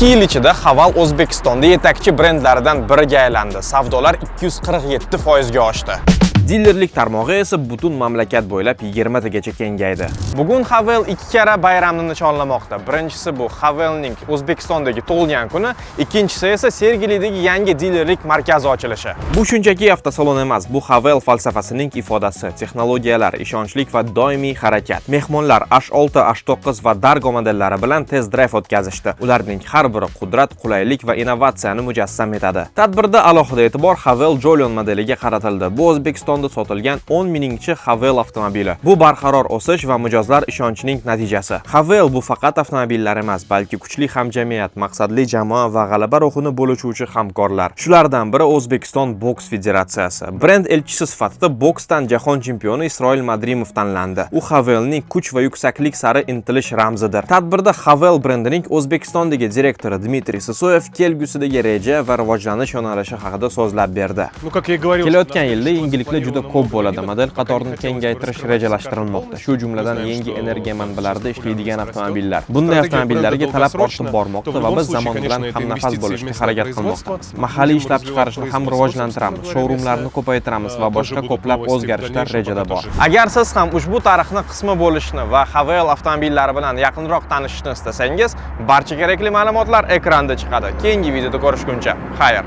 2 yil ichida Haval O'zbekistonda yetakchi brendlaridan biriga aylandi. Savdolar 247% ga oshdi. Dilerlik tarmog'i esa butun mamlakat bo'ylab 20 tagacha kengaydi. Bugun Haval ikki karra bayramni nishonlamoqda. Birinchisi bu Havelning O'zbekistondagi tug'ilgan kuni, ikkinchisi esa Sergelidagi yangi dilerlik markazi ochilishi. Bu shunchaki avtosalon emas, bu Havel falsafasining ifodasi, texnologiyalar, ishonchlik va doimiy harakat. Mehmonlar H6, H9 va Dargo modellari bilan test drive o'tkazishdi. Ularning har biri qudrat, qulaylik va innovatsiyani mujassam etadi. Tadbirda alohida e'tibor Havel Jolion modeliga qaratildi. Bu O'zbekistonda sotilgan 10 mingchi Havel avtomobili. Bu barqaror o'sish va mijozlar ishonchining natijasi. Havel bu faqat avtomobillar emas, balki kuchli hamjamiyat, maqsadli jamoa va g'alaba ruhini bo'lishuvchi hamkorlar. Shulardan biri O'zbekiston boks federatsiyasi. Brend elchisi sifatida boksdan jahon chempioni Isroil Madrimov tanlandi. U Havelning kuch va yuksaklik sari intilish ramzidir. Tadbirda Havel brendining O'zbekistondagi direktori Dmitriy Sisoyev kelgusidagi reja va rivojlanish yo'nalishi haqida so'zlab berdi. Ну, как я и говорил, Kelayotgan yilda yangiliklar juda ko'p bo'ladi. Model qatorini kengaytirish rejalashtirilmoqda. Shu jumladan, yangi energiya manbalarida ishlaydigan avtomobillar. Bunday avtomobillarga talab ortib bormoqda va biz zamon bilan hamnafas bo'lishga harakat qilmoqdamiz. Mahalliy ishlab chiqarishni ham rivojlantiramiz, showroomlarni ko'paytiramiz va boshqa ko'plab o'zgarishlar rejada bor. Agar siz ham ushbu tarixni qismi bo'lishni va Havel avtomobillari bilan yaqinroq tanishishni istasangiz, barcha kerakli ma'lumotlar ekranda chiqadi. Keyingi videoda ko'rishguncha, xayr.